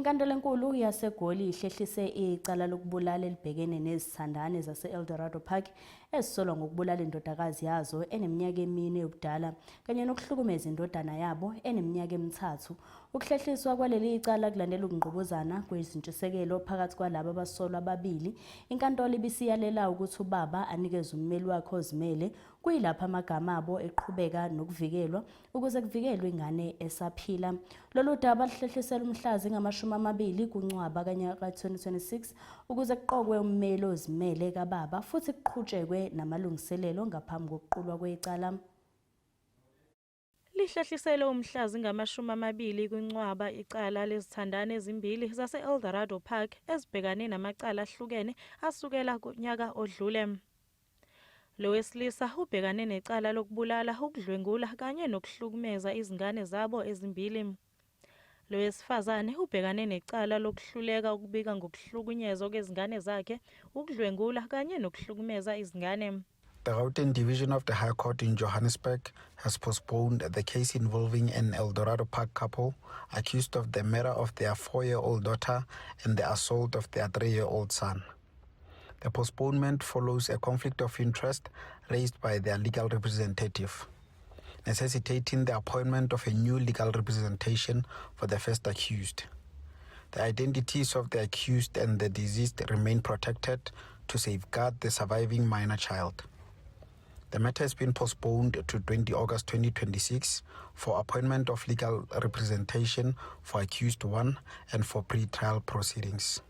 Inkantolo enkulu yaseGoli ihlehlise icala lokubulala elibhekene nezithandani zase-Eldorado Park ezisolwa ngokubulala indodakazi yazo eneminyaka emine yobudala kanye nokuhlukumeza indodana yabo eneminyaka emithathu. Ukuhlehliswa kwaleli cala kulandela ukungqubuzana kwezintshisekelo phakathi kwalaba abasolwa ababili. Inkantolo ibisiyalela ukuthi ubaba anikeze ummeli wakhe ozimele kuyilapho amagama abo eqhubeka nokuvikelwa ukuze kuvikelwe ingane esaphila. Lolu daba luhlehliselwe umhla zingama-20 kuNcwaba kanyaka ka-2026 ukuze kuqokwe ummeli ozimele kababa futhi kuqhutshekwe namalungiselelo ngaphambi kokuqulwa kwecala. Lihlehliselwe umhla zingama-20 kuNcwaba icala lezithandani ezimbili zase-Eldorado Park ezibhekane namacala ahlukene asukela kunyaka odlule. Lo wesilisa ubhekane necala lokubulala, ukudlwengula kanye nokuhlukumeza izingane zabo ezimbili. Lo wesifazane ubhekane necala lokuhluleka ukubika ngokuhlukunyezwa kwezingane zakhe, ukudlwengula kanye nokuhlukumeza izingane. The Gauteng Division of the High Court in Johannesburg has postponed the case involving an Eldorado Park couple accused of the murder of their 4-year-old daughter and the assault of their 3-year-old son. The postponement follows a conflict of interest raised by their legal representative, necessitating the appointment of a new legal representation for the first accused. The identities of the accused and the deceased remain protected to safeguard the surviving minor child. The matter has been postponed to 20 August 2026 for appointment of legal representation for accused one and for pre-trial proceedings.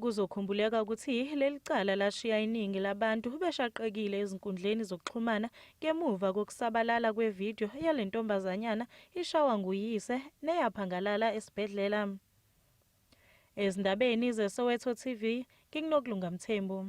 Kuzokhumbuleka ukuthi leli cala lashiya iningi labantu beshaqekile ezinkundleni zokuxhumana ngemuva kokusabalala kwevidiyo yale ntombazanyana ishawa nguyise neyaphangalala esibhedlela. Ezindabeni zeSoweto TV, nginguNokulunga Mthembu.